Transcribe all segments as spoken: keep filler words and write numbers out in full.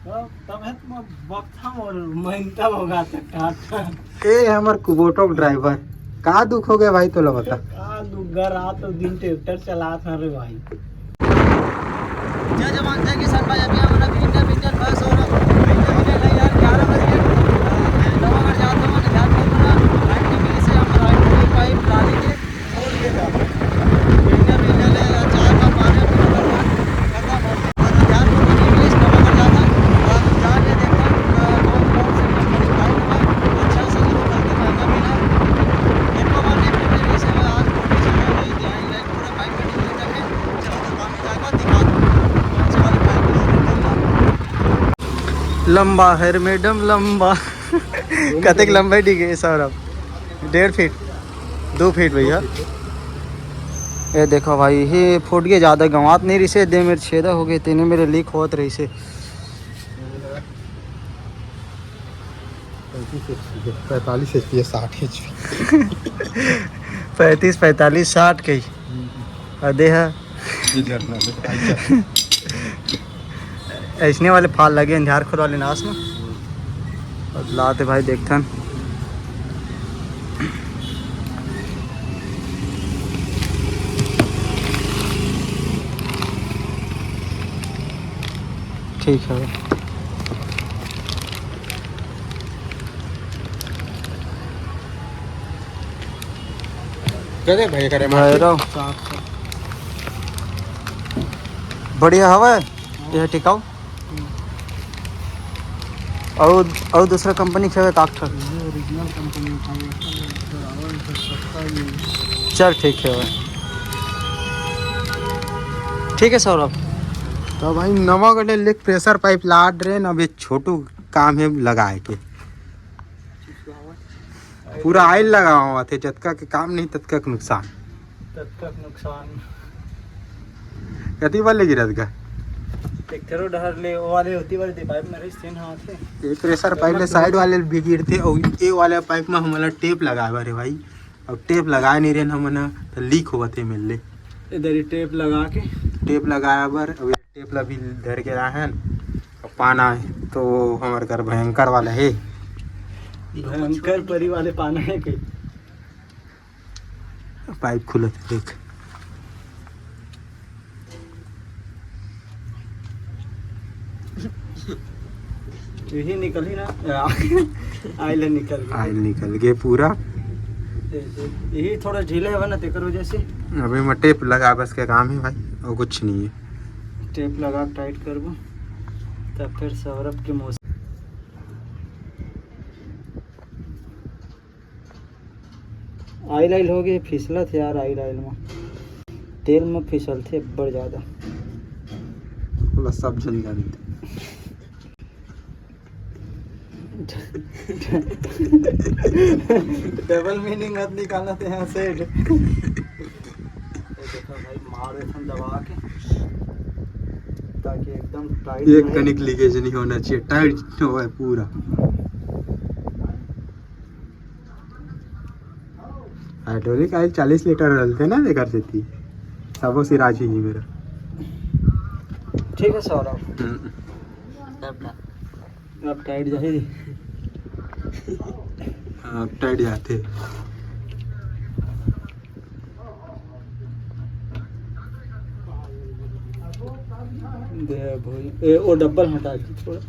तब, तब है तुम बकथम और महिंद्रा होगा तो टाटा। ए, हमर कुबोटो के ड्राइवर, का दुख हो गया भाई तोला, बता। का दुख, घर रात और दिन ट्रैक्टर चलात हन रे भाई। जय जवान, जय किसान भाई। अभी हम लोग इंडिया विंजन बस और इंडिया विंजन है यार, ग्यारह बज गए। नवागढ़ जाते हुए ध्यान रखना, राइट के पीछे हम राइट पाइप डालेंगे। लंबा है रे मैडम, लंबा। कतेक लंबा है, ठीक है सर? अब डेढ़ फीट, दो फीट भैया। ये देखो भाई, ये फूट के ज़्यादा गंवात नहीं रहिसे, दे मेरे छेदा हो गए, तेने मेरे लीक होत रहिसे। पैंतीस एचपी है, पैंतालीस एचपी है, साठ एचपी। पैंतीस, पैंतालीस, साठ के ही। और दे है। ये झरना, देखो, ऐसा। ऐसने वाले फाल लगे अंधियार खोर वाले नास में। अब लाते भाई देखथन। ठीक है। गजब भाई करे भैरव। बढ़िया हवा है। यह टिकाऊ। और, और दूसरा कंपनी के हवे काकठा। ये ओरिजिनल कंपनी का है, ये तो सस्ता ही है। चल ठीक है भाई। ठीक है सौरभ। तो भाई नवा गले लेक प्रेशर पाइप लाद रहे ना, अभी छोटू काम है लगाए के। पूरा आयल लगावत हे, जतका के काम नहीं ततका के नुकसान। ततका के नुकसान। कति बार ले गिरत गा? एक ठेरो डहर ले, वो वाले होती वाले दे पाइप में रहिस, तेन हाथ है। ये प्रेशर पाइप ले साइड वाले भी गिरथे, और ये वाले पाइप में हमला टेप लगाए बर हे भाई, और टेप लगाए नहीं रहे हमन, तो लीक होवत हे मेर ले। इधर ही टेप लगा के। टेप लगाए बर, और ये टेप ला भी धर के रहन, और पाना है तो हमर घर भयंकर वाला है। भयंकर परी वाले पाना है के। पाइप खुलत हे, देख। यही निकल ही ना। आयल निकल गया। आयल निकल गए पूरा। यही थोड़ा ढीला है ना, तेकर वजह से। अबे मैं टेप लगा, बस के काम है भाई, और कुछ नहीं है। टेप लगा टाइट करबो, तब फिर सौरभ के मौसम। आइल आइल हो गए, फिसलत हे यार, आइल आइल में तेल में फिसलथे अब्बड़ ज्यादा। ओला सब झन जानथे। डबल मीनिंग मत निकालना थे यहाँ से। ये देखो भाई, मार देथन दबा के, ताकि एकदम टाइट एक रहे। कनिक लीकेज नहीं होना चाहिए, टाइट होवे पूरा। हाइड्रोलिक आयल चालीस लीटर डलथे ना, एकर सेती सबो सिराज ही मेरा। ठीक है सौरभ। हम्म। अब टाइट जाही। हाँ, अब टाइट जाथे। दे भाई, ए, वो डब्बल हटा के थोड़ा।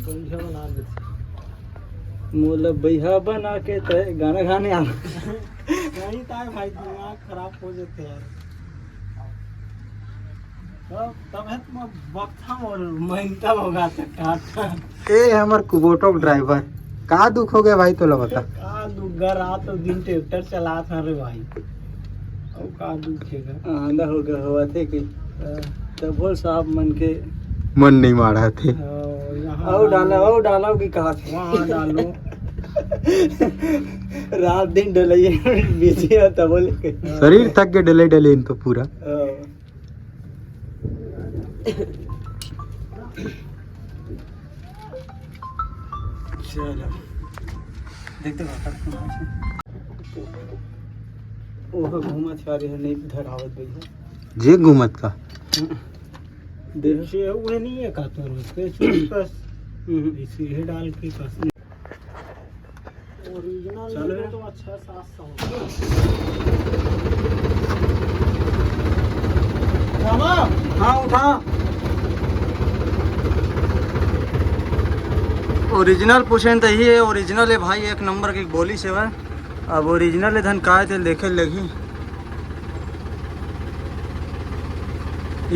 बढ़िया बना दे। मोला बइहा बना के तय गाना गाने आ। नहीं ताय भाई, दिमाग खराब हो जाते यार। तब, तब है तुम बकथम और महिंद्रा होगा तो टाटा। ए, हमर कुबोटो के ड्राइवर, का दुख हो गया भाई तोला बता? का दुख, घर रात और दिन ट्रैक्टर चलात हन रे भाई। अउ का दुख हे गा? आंधा हो गया होवत हे कि हाँ। तब बोल साहब मन के मन नहीं माड़ा थे। हाँ, यहाँ अउ डालो, डालो। अउ डालो की कहा थे? वहाँ डालो। रात दिन डलैया बिजी है तब बोले के। हाँ। शरीर थक के डले डले इन तो पूरा। हाँ। चलो। देखते हैं, ओह घूमत हे, अरे नहीं धरावत भैया। जे घूमत का? हम्म। देखिए, वो नहीं है का तोर उसके चूस कस। हम्म। इसे ये डाल के कस। ओरिजिनल चलो। तो अच्छा सात सौ। हाँ, उठा। ओरिजिनल पूछे त ही है, ओरिजिनल है भाई, एक नंबर के बोली सेवा। अब ओरिजिनल है धन काय तेल देखे लगी।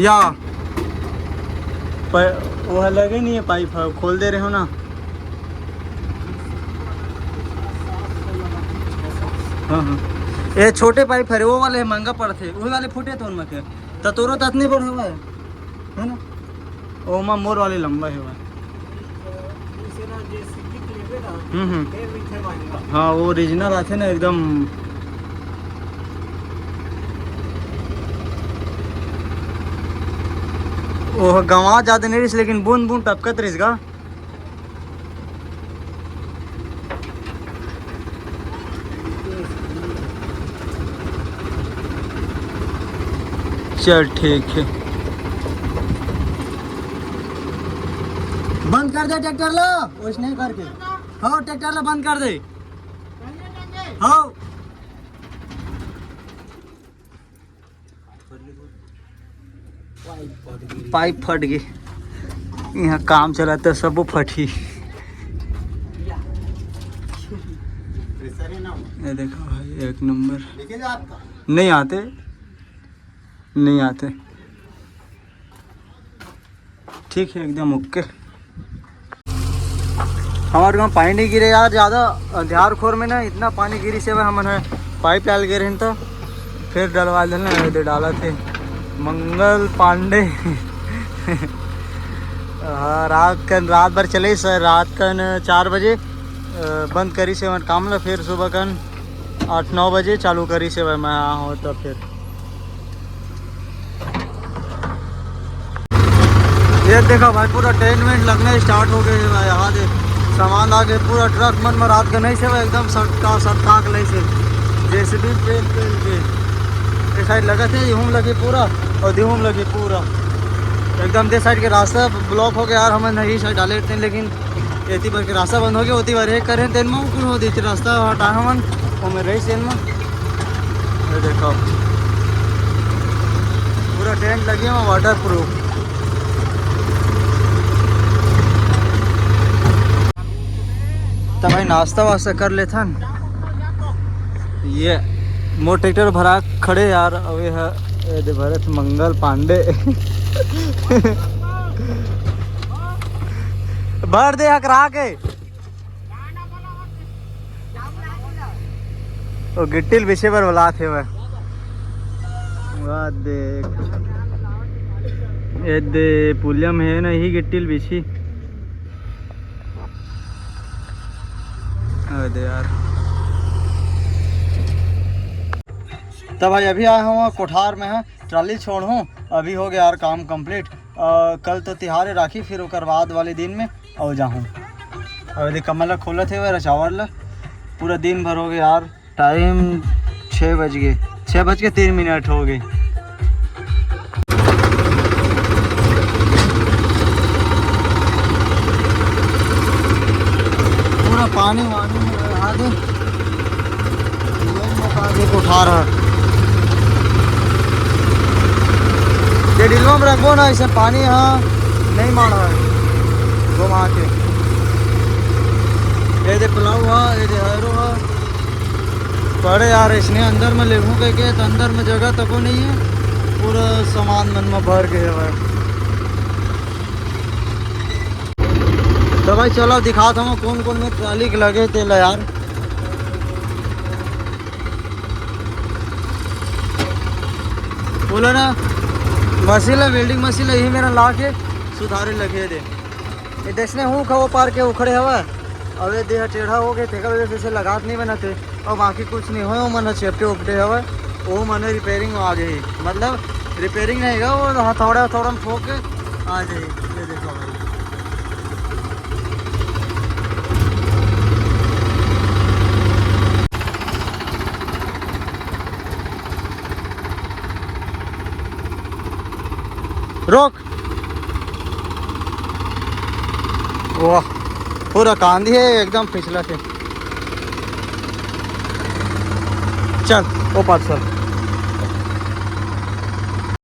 या प-, वो लगे नहीं है पाइप, है, खोल दे रहे हो ना। हाँ, हाँ। ये छोटे पाइप है, वो वाले महंगा पड़ते, वही वाले फूटे तो उनमें के। त तोरो तात नहीं बढ़ हुआ है, है ना? ओमा मोर वाले लंबा है भाई। हम्म, हम्म। हाँ, वो ओरिजिनल आथे ना एकदम। वो गंवा जाते नहीं रहिस, लेकिन बूंद बूंद टपकत रहिस गा। चल ठीक है, बंद कर दे ट्रैक्टर ला, वैसने करके। हाँ, ट्रैक्टर ला बंद कर दे। हाँ। पाइप फट गई, यहाँ काम चलाता, सब फटी। ये देखो भाई, एक नंबर। नहीं आते, नहीं आते। ठीक है, एकदम ओके। हमारे गाँव पानी नहीं गिरे यार ज़्यादा। अंधियार खोर में ना इतना पानी गिरी से हमन ह पाइप डाल गे रहिन, तो फिर डलवा देना, ये दे डाला थे मंगल पांडे। हाँ, रात कन, रात भर चले सर, रात कन चार बजे, अ, बंद करी से हमन काम ला, फिर सुबह कन आठ नौ बजे चालू करी से भाई, मैं आया हूँ तो फिर। ये देखो भाई, पूरा टेंट वेंट लगना स्टार्ट हो गए है भाई। यहाँ दे सामान आके पूरा ट्रक मन में रात के नहीं से भाई, एकदम सटका सटका के नहीं से। जेसीबी पेल पेल के ये साइड लगा थे, यूं लगे पूरा और दिहूं लगे पूरा। एकदम दे साइड के रास्ता ब्लॉक हो गया यार, हमें नहीं साइड डाले थे, लेकिन एती बर के रास्ता बंद हो गया, ओती बर एक करे तेन म कुल हो देते रास्ता हटा हमन ओमे रही सेन म। ये देखो, पूरा टेंट लगे हुआ वाटर प्रूफ। तो भाई नाश्ता वास्ता कर लेथन। ये मोर ट्रैक्टर भरा खड़े यार, अउ ये ह, ये दे भरत मंगल पांडे। भर दे हकरा के। ओ गिट्टी ल बिछे बर बलात हे मैं। वाह देख। ए दे पुलिया में है ना, यही गिट्टी ल बिछी। अरे यार। तब भाई अभी आया हूँ कोठार में है, ट्राली छोड़ हूँ। अभी हो गया यार काम कंप्लीट। कल तो तिहार है राखी, फिर ओकर बाद वाले दिन में और जाहूँ। अब यदि कमल ला खोलत हे, रचावर ला, पूरा दिन भर हो गया यार। टाइम छः बज गए, छः बज के तीन मिनट हो गए। पूरा पानी वानी में रहा दे। ये मोटा आगे कोठार है। ये डीलवा में रखबो ना, इसे पानी यहाँ नहीं मार रहा है घुमा के। ये दे पुलाव हुआ, ये दे हैरो हुआ। पड़े यार, इसने अंदर में लेबू कह के, तो अंदर में जगह तको नहीं है, पूरा सामान मन में भर गए हुआ है। तो भाई चलो दिखात हूँ कौन कौन में ट्राली के लगे तेला यार। बोलो ना, मशीन ला, वेल्डिंग मशीन ला, यही मेरा ला के सुधारे लगे दे। ये देखने हूँ खा वो पार के उखड़े हवा, अब ये देह टेढ़ा हो गए, तेकर वजह से इसे लगात नहीं बनते। और बाकी कुछ नहीं होय, ओमन ह चेपटे उपटे हवय, ओमन रिपेयरिंग में आ जाही, मतलब रिपेयरिंग नहीं गा, वो हथौड़ा हथौड़ा में ठोक के आ जाही। ये देखो भाई, रोक। वाह, पूरा कांदी हे, एकदम फिसलथे। चल, ओ पार चल।